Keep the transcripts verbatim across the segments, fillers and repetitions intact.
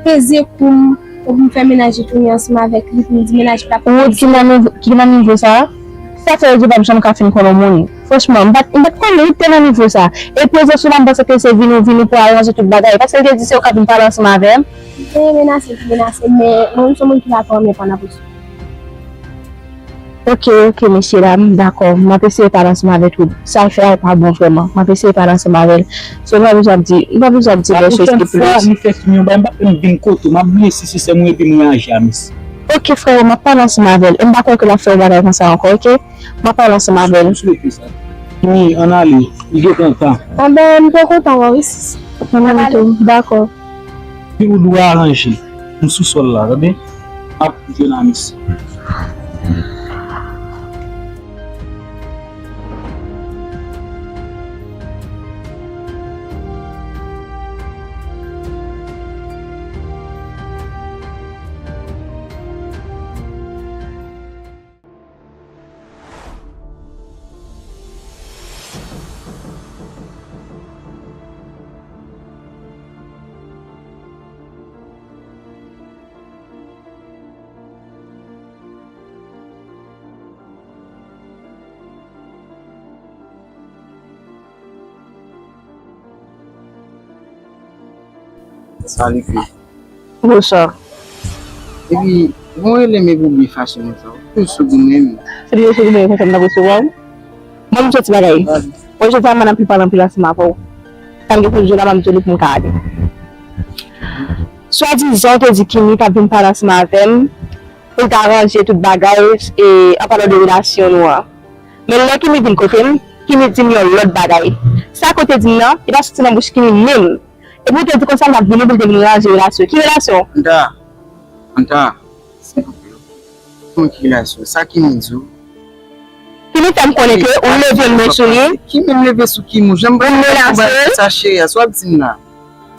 peze kou m pou m fè menaj li tounen ansanm avèk li, pou m di menaj li pa pou. Wood ki nan nivo, ki nan nivo sa a? Sa fè yo di w p ap janm ka fin konn yon moun. Franchman, m pa t, m pa t konnen w te nan nivo sa a. E prezans ou la, m panse ke se vini w vini pou aranje tout bagay. Paske l te di se ou k ap vin pale ansanm avè m. M te menase l, te menase l, men mwen menm se yon moun ki pa twò renmen pale nan prizon. Ok, ok, mesye dam, dakò. M ap eseye pale ansanm avè l. Sa l fè a pa bon vrèman. M ap eseye pale ansanm avè l. So, nou pa bezwen ap di, nou pa bezwen ap di lè choz ki plis. La pwochèn fwa nou fè Kimi yon bagay, m p ap menm vin kote w. M ap bliye si se sè mwen epi m reyaji a mesye. Ok, freo, m ap pale ansanm avè l. E m pa kwè ke l ap fè yon bagay konsa ankò, ok? M ap pale ansanm avè l. M swete sa. Kimi, ann ale. Li gentan tan. Anben, m te kontan wè w wi, sis. Mwen menm tou. Dakò. Pi ou dwe aranje. M sou sòl la, tande? M ap jwenn a mesye. Salut, Chris. Bonswa. Epi, bon, rele m epi w bliye fache mwen sa. Ou toujou sou goumen menm. Se toujou sou goumen konsa m t ap resevwa w. Ban m di w ti bagay. Mwen jodi a mwen anpil pale anpil ansanm avè w. Sa m gen pou m di w la, ban m di w li pou m ka ale. Swadizan w te di Kimi t ap vin pale ansanm avè m pou l ta ranje tout bagay e an palan de relasyon nou an. Men lè Kimi vin kote m, Kimi di m yon lòt bagay. Sa ke w te di m nan, li pa soti nan bouch Kimi menm. Epi w te di konsa l t ap vini pou l te vin ranje relasyon. Ki relasyon? Anta, Anta, silvouplè. Bon, ki relasyon? Sa Kimi di w? Kimi fè m konnen ke ou leve men sou li. Kimi m leve sou Kimi? Ou janm pral fè bagay konsa, cheri a, sa w ap di m la?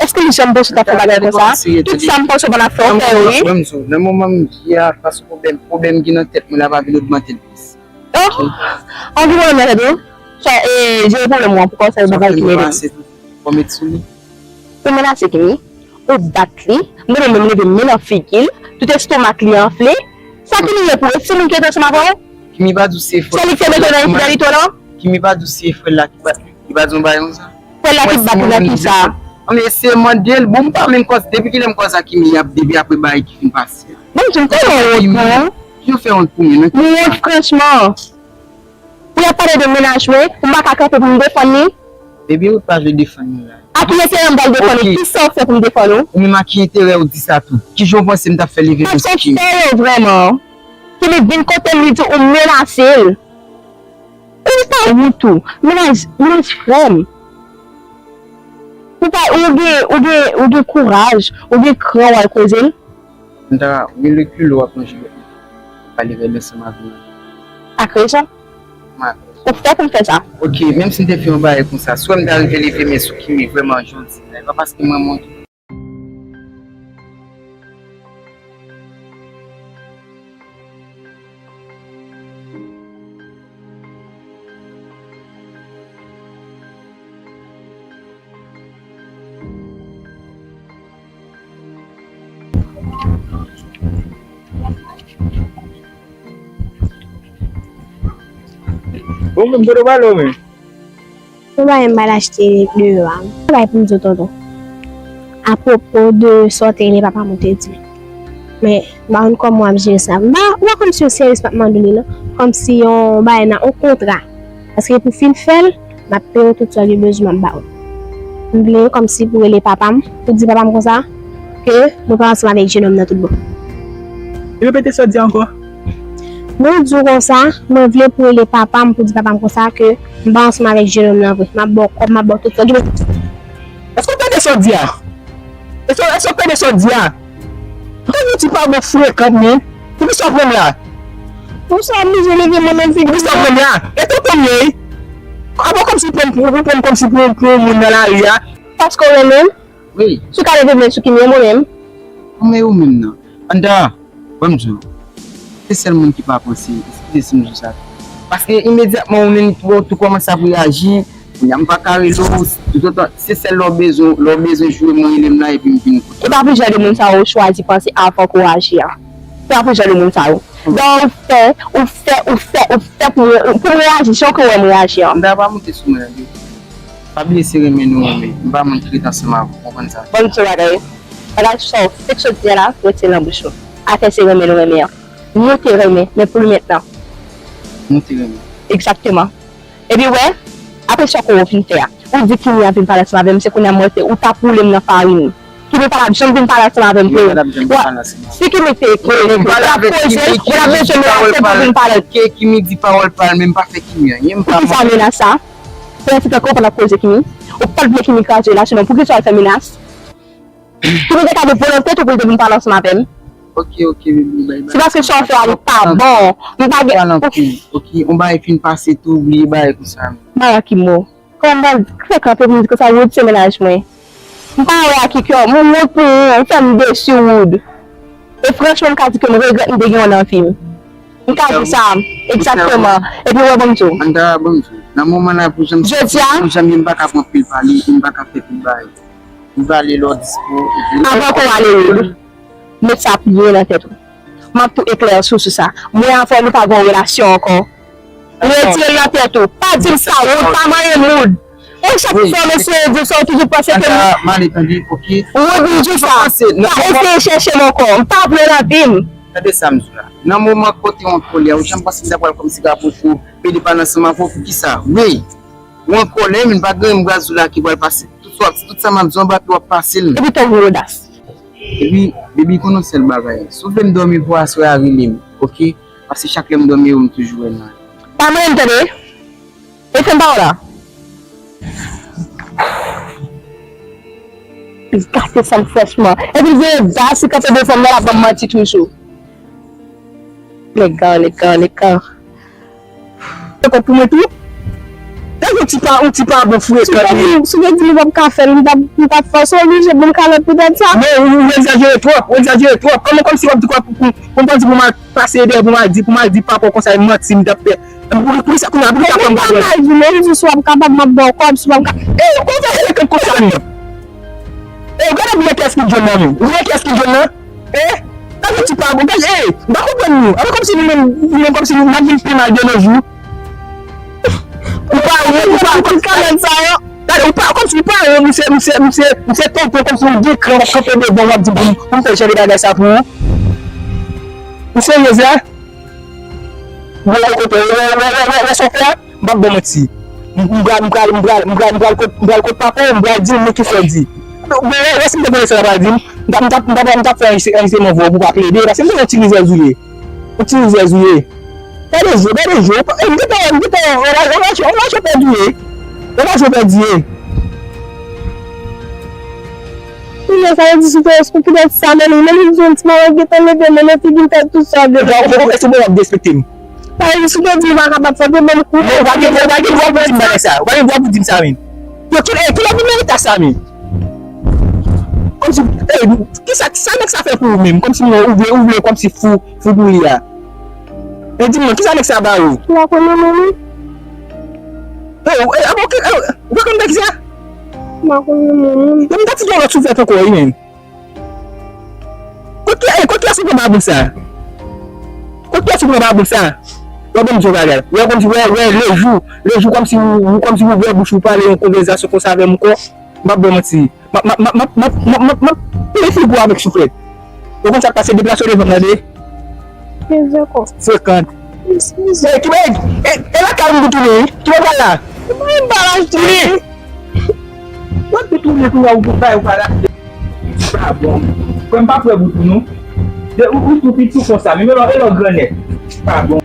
Èske li janm panse w t ap fè bagay konsa? Tout sa m panse w pa t ap fè, w fè yo, wi. Nan moman m di a, paske pwoblèm, pwoblèm ki nan tèt mwen la pa vin ogmante l plis. Oh! Anvi mwen nan tèt ou? Sa, e, jere pwoblèm ou an pou kò w, sa yo bagay ki rele m. Ou menase Kimi, ou bat li, m tande menm leve men nan figi l, tout estomak li anfle. Sa Kimi ye pou ou? Se moun ki rete ansanm avè w? Kimi pa di w se frè l. Se li ki te mete w nan enfidelite w lan? Kimi pa di w se frè l la ki bat li? Li pa di w bagay konsa? Frè l la ki bat li nan kisa? Anben, se mande l, bon, m pa menm kòz, depi kilè m kòz ak Kimi, depi apre bagay ki fin pase a. Bon, m di w, kòman w wont pou ou? Ki yo fè wont pou mwen, non? M wont franchman. Pou y ap pale de mennaj mwen, pou m pa ka kanpe pou m defann li. Ebyen, ou pa vle defann li la. A ki enterè m pral defann ou? Kisa w fè pou m defann ou? Ou menm a ki enterè w di sa tou? Kijan w panse m t ap fè leve men sou Kimi? Sa w fè yo vrèman? Kimi vin kote m, li di ou menase l. Ou pa wont ou? Mennaj, mennaj frè m. Ou pa, ou gen, ou gen, ou gen kouraj, ou gen kran w al koze l? M ta renmen ke lè w ap manje lòt moun, pale rèd ansanm avè m. Ak rezon. M ak rezon. Ou fè pou m fè sa. Ok, menm si m te fè yon bagay konsa, si w wè m ta rive leve men sou Kimi vrèman jodi a, e pa paske m renmen w tou. Bon, men, m te pale w, men. Yon bagay m pral achte deyò a. Yon bagay pou m di w, tonton. Apwopo de sa w te rele papa m, ou te di m. Men, m pa konn kòman w ap jere sa. M pa, ou pa konn si yon sèvis m ap mande w li, non. Kòmsi yon bagay nan yon kontra. Paske pou fin fè l, m ap peye w tout sa w gen bezwen, m ap ba w. M vle kòmsi pou rele papa m, pou di papa m konsa, ke mwen pral ansanm avèk jenòm nan tout bon. Repete sa w di a ankò. Mwen di w konsa, mwen vle pou rele papa m, pou di papa m konsa, ke m pral ansanm avèk jenòm nan vre. M ap ba w kòb, m ap ba w tout sa w gen bezwen. Èske w tande sa w di a? Èske, èske w tande sa w di a? Tande ti pa bon frekan, men. Poukisa w pran m la? Poukisa w oblije leve men nan figi m? Poukisa w pran m la? E tonton m ye, wi. Apa w kòmsi pran m pou, ou pran m kòmsi pou, pou yon moun nan lari a? Paske w renmen m? Wi. Si w ka leve men sou Kimi, renmen w menm? Renmen ou menm nan? Anda, ban m di w. Se sèl moun ki pa panse, eskize si m di w sa. Paske imedyatman ou menm tou, ou tou kòmanse ap reyaji, Kounye a m pa ka rele w, toutotan, se sèl lè w bezwen, lè w bezwen jwe m, rele m la epi m vin kote w. E pa pou jan de moun sa yo ou chwazi panse avan ke w aji a. Se pa pou jan de moun sa yo. Donk, ou fè, ou fè, ou fè, ou fè pou, pou m reyaji, jan ke w wè m reyaji an. M ta pa monte sou mwen, tande. Pa bliye se renmen nou renmen. M pa moun ki ret ansanm avè w, konprann sa. Bon, ti bagay. Bagay sa w fèk sot di a la, retire l nan bouch ou. Afè se renmen nou renmen an. Nou te renmen, men pou le mentnan. Nou te renmen. Egzakteman. Epi wè, apre sa ke w fin fè a, ou di Kimi ap vin pale ansanm avè m, se kounye a m wè se ou t ap woule m nan farin. Kimi pa t ap janm vin pale ansanm avè m, freo. Wa, si Kimi te konnen ke w t ap poze, ou t ap bezwen menase pou vin pale. Ke Kimi di pawòl pa l, men m pa fè Kimi anyen, m pa. Poukisa menas sa? Prensip la, kòman w pa t ap poze Kimi? Ou pa t vle Kimi kraze relasyon nan, poukisa w al fè menas? Ki nou te ka gen volonte tou pou l te vin pale ansanm avè m. Ok, ok, baby, bye, bye. Se paske sa w fè a li pa bon. M pa gen. Pale anpil, ok? On bagay fin pase tou, bliye bagay konsa. Mara ki mo. Kòman m pral frekan pou m di konsa, Wood se mennaj mwen. M pa wè a ki kè w, m wont pou ou, ou fè m desi, Wood. E franchman, m ka di ke m regrèt m te gen w nan vi m. M ka di sa, egzakteman. Epi wè, ban m di w. Nan moman la, pou jan m, jodi a, pou jan m ye, m pa ka pran pil pale, m pa ka fè pil bagay. M pale lè w dispo. Avan ke w ale, Wood, met sa byen nan tèt ou. M ap tou eklèsi w sou sa. Mwen avè w, nou pa gen yon relasyon ankò. Retire l nan tèt ou. Pa di m sa, Wood, pa manyen m, Wood. E chak fwa m eseye di w sa, ou toujou panse ke m. Wood, m di w sa. Pa eseye chèche m ankò. M pa vle nan vi m. Tande sa m di w la. Nan moman kote w an kòlè, ou janm panse m ta pral kòmsi rapwoche w, pede pale ansanm avè w, poukisa? Wi. Ou an kòlè, men pa gen yon gazou la ki pral pase. Tout sa, tout sa m ap di w anba pye w ap pase l. Epi tande yon lodas. Epi, baby, konn yon sèl bagay. Si w vle m dòmi pou aswè a, rele m, ok? Paske chak lè m dòmi, ou m toujou wè nan. Pa manyen m tande. E fè m pawòl la. Li gate san m franchman. Epi l veye dasi kanpe devan m nan, l ap ban m manti toujou. Legal, legal, legal. Se kont pou mwen tou. Gade yon ti pa, yon ti pa bon fou. Si w te di, si w te di nou p ap ka fè l, m t ap, m t ap fòse w oblije ban m kalòt poutèt sa. Non, ou, ou egzajere twòp, ou egzajere twòp. Kòman, kòmsi w ap di kwa pou, pou, pou m pa di pou m al pase dèyè, pou m al di, pou m al di papa w konsa, e manti m t ap fè. Poukisa kounye a, poukisa fè m pa wè? Mwen pa di, men m di si w ap kapab, m ap ba w kòb, si w ap ka. E, ou konn fè rele kèk konsa menm. E, ou gade byen kiyès ki jwenn nan menm. Ou wè kiyès ki jwenn nan? E, gade ti pa bon, gade, e, m pa konprann nou. Apa kòmsi nou menm, nou menm kòmsi nou, n ap vin pi mal de nos jours. Ou pa, ou pa, ou pa, kòmsi kalèt sa yo. Gade, ou pa, kòmsi ou pa, misye, misye, misye, misye tonton, kòmsi ou gen kran, w ap kanpe devan, w ap di pou m, pou m fè jan de bagay sa pou ou. Ou serye la? Bon, wè kote, wè, wè, wè, wè, wè sa w fè a? M p ap ba w manti. M, m pral, m pral, m pral, m pral, m pral kot, m pral kot papa w, m pral di l men kisa w di. Wè, wè, wè si m te konnen sa w pral di m, m t ap, m t ap, m t ap, m t ap fè anrejistre, anrejistreman vwa w pou w pa plede, paske m konnen w ti rizèz ou ye. Ou ti rizèz ou ye. Gade je, gade je, ou pa, e, m gentan, m gentan, w lage, w lage, w lage pèdi ye. W lage pèdi ye. Kounye a sa yo di sou te, sou poutèt sa, men li, men li di yon ti mare gentan leve, men nan figi m fè tout sa w vle. Ou pa, ou pa, èske w ap derespekte m? Sa vle di si w te di li pa kapab fè, te ban m kou. Men ou pa gen, ou pa gen dwa pou di m bagay sa. Ou pa gen dwa pou di m sa, men. Yo, ki, e, kilè pou merita sa, men? Kòmsi, e, kisa, sa nèg sa fè pou ou menm? Kòmsi ou vle, ou vle kòmsi fou, fou pou li a. E di mwen, kisa nèg sa ba ou? M pa konn non li. E, e, e, ok, e, ou pa konn nèg sa? M pa konn non li. Bon, m ta di yon lòt souflèt ankò, wi, menm. Kot ki, e, kot kiyès ou pran babou sa? Kot kiyès ou pran babou sa? Wè, bon, m di yon bagay. Wè, kòmsi, wè, wè, lejou, lejou, kòmsi ou, ou, kòmsi ou ouvè bouch ou pale yon konvèsasyon konsa avè m ankò. M p ap ba w manti. M ap, m ap, m ap pile figi w avèk souflèt. Ou konn sa k pase, deplase w devan m, tande? Kenz ankò. Senkant. Eskize. E, ki bay, e, e lakay ou m pou tounen, wi. Ki bay la? Mwen m pa laj tounen. Wi. Mwen m pou tounen kounye a, ou pou bay, ou pa laj. Pa bon. Frè m pa frè pou tou, non. De, ou, ou tou piti konsa, men, men, men, men, grannèt. Pa bon.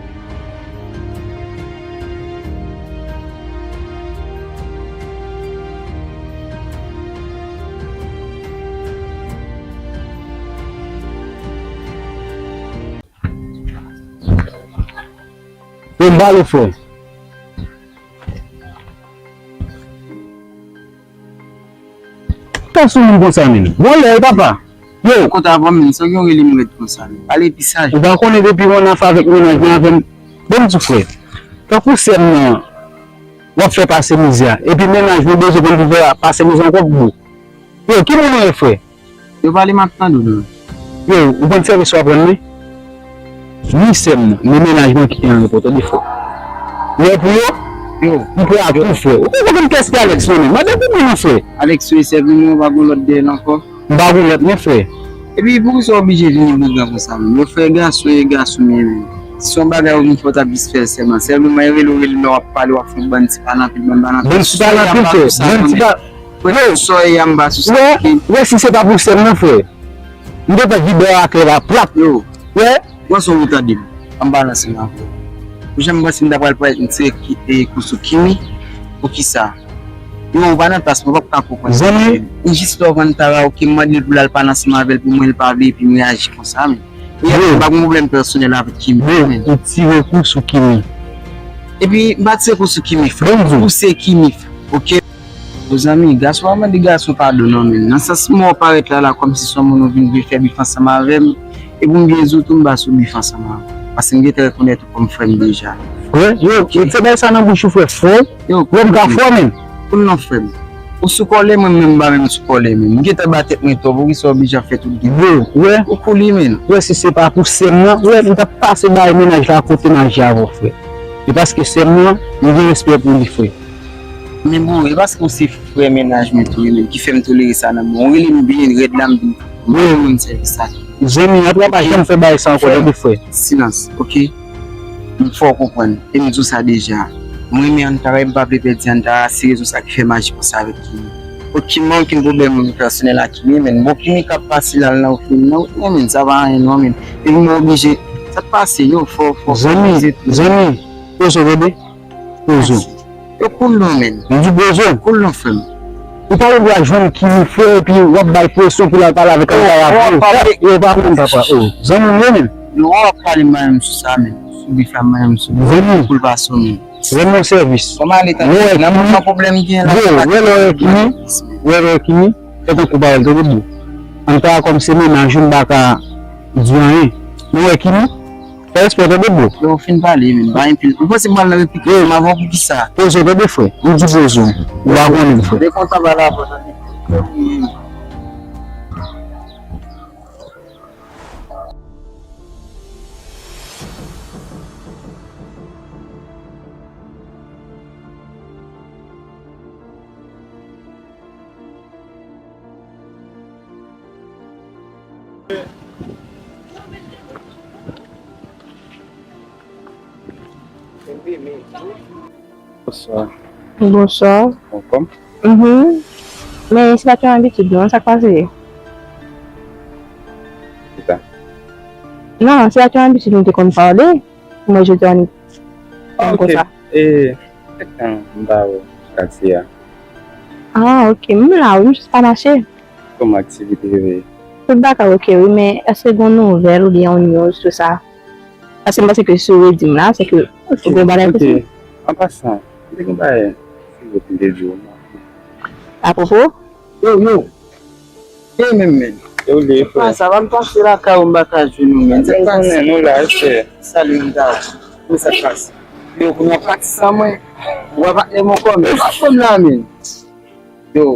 Yo, m ba yo fè. Tan sou moun konsa, menm. Vòlè, papa. Yo. Kont avè m, menm, sa gen rele m rèd konsa, menm. Pale pi saj. Ou pa konnen depi w ann afè avèk mennaj mwen avè m. Bon, m di frè. Tankou sè m nan. w ap fè pase mizè. Epi mennaj mwen bezwen konn pou fè pase mizè ankò pou ou. Yo, ki moun ou ye, frè? Yo pale, m ap tande w, non. Yo, ou konn sèvis w ap rann mwen? Ni sè m nan, ni mennaj mwen ki te nan repò, tande, frè. Lè pou yo, yo, m prè a tou, frè. Ou pa konn kiyès ki Alex, non, men. Mande pou mwen, non, frè. Alex, yo, sèvi mwen, pa gon lòt dèyè l ankò. M pa gon lòt, non, frè. Epi, poukisa w oblije vin brigan konsa, menm? Yo, frè, gason e gason m ye, menm. Si se yon bagay ou vin fè, w t ap jis fè l sèlman. Sèlman, yo rele w, rele w, w ap pale, w ap fè yon bann ti pale anpil, bann pale anpil. Bann ti pale anpil, frè. Bann ti pale. Frè, sòy a m pa sou sa. Wè, wè, si se pa pou sè m nan, frè. M te fè vide a atè la plat. Yo. Wè. Pran sou retade m. Anba nan seman vre. Ou janm panse m ta pral pran m tire ki, e, kou sou Kimi? Poukisa? Yo, ou pa nan plas mwen, w p ap ka konprann. Zanmi. M jis lè w vann tara, oke, m mande l pou l al pale ansanm avè l pou mwen, l pa vle, epi m reyaji konsa, men. Yo. M pa gen pwoblèm pèsonèl avèk Kimi, men. Ou tire kou sou Kimi. Epi, m pa tire kou sou Kimi, frè. M pouse Kimi, frè. Oke? Yo zanmi, gason pa mande gason padon non, men nan sans mò w parèt la, la, kòmsi se yon moun ou vin vle fè bif ansanm avè m, epi m vin di w tou m pa sou bif ansanm avè w. Paske m gentan rekonèt ou kòm frè m deja. Frè? Yo, yo, se bay sa nan bouch ou, frè. Frè? Yo, frè m ka fò, men. Koul non, frè m. Ou sou kòlè, mwen menm m pa menm sou kòlè, men. M gentan ba tèt mwen twòp, poukisa w oblije ap fè tout gen. Yo, frè. Ou koul wi, men. Frè, si se pa pou sè m nan, frè, m t ap pase bay mennaj la kote maji avè w, frè. E paske sè m nan, m gen respè pou li, frè. Men bro, e paske w se frè mennaj mwen tou, wi, men, ki fè m tolere sa nan mwen. Ou rele m byen rèd la, m vin. Mwen, mwen, m sèvi sa. Zanmi, antre pa janm fè bagay sa ankò, tande, frè. Silans, oke? M fè w konprann, e m di w sa deja. Mwen renmen Antara, e m pa vle pèdi Antara, se rezon sa ki fè m aji konsa avèk Kimi. Oke, m pa okenn pwoblèm pèsonèl ak Kimi, men. Bon, Kimi k ap pase la, l nan wout li, l nan wout mwen, men, sa pa anyen non, men. Epi mwen oblije, sa k pase, yo, fò, fò, fò. Zanmi, zanmi, poze w, tande. Poze w. Yo, koul non, men. M di poze w. Koul non, frè m. Ou pa gen dwa jwenn Kimi, frè, epi w ap bay presyon pou l al pale avèk Antara pou ou. Yo, pa menm, papa. Oh, zanmi m yo, men. Non, w ap pale m pa menm sou sa, men. Sou bif la, m pa menm sou bif. Zanmi. Pou l pa sou nou. Rann mwen sèvis. Kòman ale, tande? Nan moman pwoblèm gen la. Yo, wè lè w wè Kimi, wè lè w wè Kimi, fè tankou pa wè l, tande, bro. Antara kòm se mennaj ou, m pa ka di anyen. Men w wè Kimi, fè respè, tande, bro. Yo, w fin pale, men, pa gen pil. Ou panse m pral nan replik ansanm avè w poukisa? Poze w, tande, frè. M di poze w. Ou pa konnen m, frè. Dekontan pale avè w, tande. Bonswa. Bonswa. Anfòm? Mhm. Men se pa t yon abitid non, sa k pase? Kisa? Non, se pa t yon abitid nou te konn pale. Mwen, jodi a, nou konn konsa. E, kèk tan m pa wè w katye a. Ah, ok. M la wi, m jis pa mache. Kòman aktivite yo ye? Tout bagay ok wi, men èske gen yon nouvèl oubyen yon news, tou sa? Paske m panse ke si w redi m la, se ke ou gen bagay pou di m. An pasan, m te gen bagay serye pou m te di w. Apwopo? Yo, yo. Ke menm, men. Yo, li, frè. Sa va, m pase lakay ou, m pa ka jwenn ou, men. Sa k pase? Nou la, frè. Salut, m ta. Men sa k pase? Yo, kounye a pati san mwen. Ou pa patnè m ankò, men. Patnè m la, men. Yo,